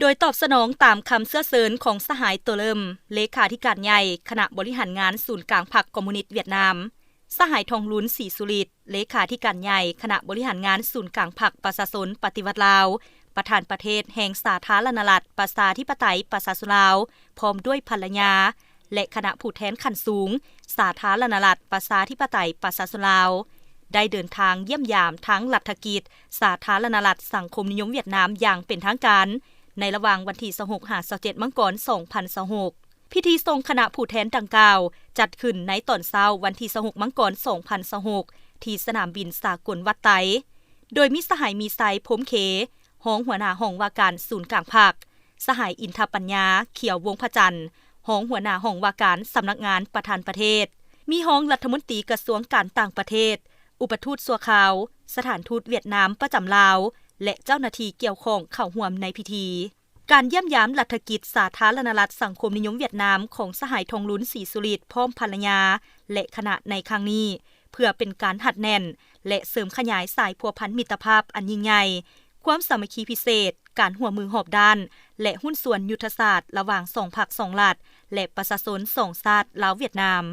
ໂດຍຕອບສະໜອງຕາມຄຳເຊື້ອເຊີນຂອງສະຫາຍ ໂຕເລີມ ເລຂາທິການໃຫຍ່ຄະນະບໍລິຫານງານສູນກາງພັກຄອມມູນິດຫວຽດນາມ, ສະຫາຍ ທອງລຸນ ສີສຸລິດ ເລຂາທິການໃຫຍ່ຄະນະບໍລິຫານງານສູນກາງພັກປະຊາຊົນປະຕິວັດລາວ, ປະທານປະເທດແຫ່ງສາທາລະນະລັດ ປະຊາທິປະໄຕ ປະຊາຊົນລາວ ພ້ອມດ້ວຍພັນລະຍາ ແລະ ຄະນະຜູ້ແທນຂັ້ນສູງ ສາທາລະນະລັດ ປະຊາທິປະໄຕ ປະຊາຊົນລາວ ໄດ້ເດີນທາງຢ້ຽມຢາມທາງລັດຖະກິດ ສາທາລະນະລັດສັງຄົມນິຍົມຫວຽດນາມຢ່າງເປັນທາງການ ໃນລະຫວ່າງວັນທີຊາວຫົກ ຫາ ຊາວເຈັດ ມັງກອນ ສອງພັນຊາວຫົກ. ພິທີສົ່ງຄະນະຜູ້ແທນດັ່ງກ່າວ ຈັດຂຶ້ນໃນຕອນເຊົ້າວັນທີຊາວຫົກ ມັງກອນ ສອງພັນຊາວຫົກ ທີ່ສະໜາມບິນສາກົນວັດໄຕ, ໂດຍມີສະຫາຍ ມີໄຊ ພົມເຄ ຮອງຫົວໜ້າຫ້ອງວ່າການສູນກາງພັກ, ສະຫາຍ ອິນທະປັນຍາ ຂຽວວົງພະຈັນ ຮອງຫົວໜ້າຫ້ອງວ່າການສຳນັກງານປະທານປະເທດ, ມີຮອງລັດຖະມົນຕີກະຊວງການຕ່າງປະເທດ, ອຸປະທູດຊົ່ວຄາວ ສະຖານທູດຫວຽດນາມປະຈຳລາວ ແລະ ເຈົ້າໜ້າທີ່ກ່ຽວຂ້ອງເຂົ້າຮ່ວມໃນພິທີ. ການຢ້ຽມຢາມລັດຖະກິດສາທາລະນະລັດສັງຄົມນິຍົມຫວຽດນາມຂອງສະຫາຍ ທອງລຸນ ສີສຸລິດ ພ້ອມພັນລະຍາ ແລະ ຄະນະໃນຄັ້ງນີ້ ເພື່ອເປັນການຮັດແໜ້ນ ແລະ ເສີມຂະຫຍາຍສາຍພົວພັນມິດຕະພາບອັນຍິ່ງໃຫຍ່, ຄວາມສາມັກຄີພິເສດ, ການຮ່ວມມືຮອບດ້ານ ແລະ ຫຸ້ນສ່ວນຍຸດທະສາດລະຫວ່າງສອງພັກສອງລັດ ແລະ ປະຊາຊົນສອງຊາດລາວ-ຫວຽດນາມ.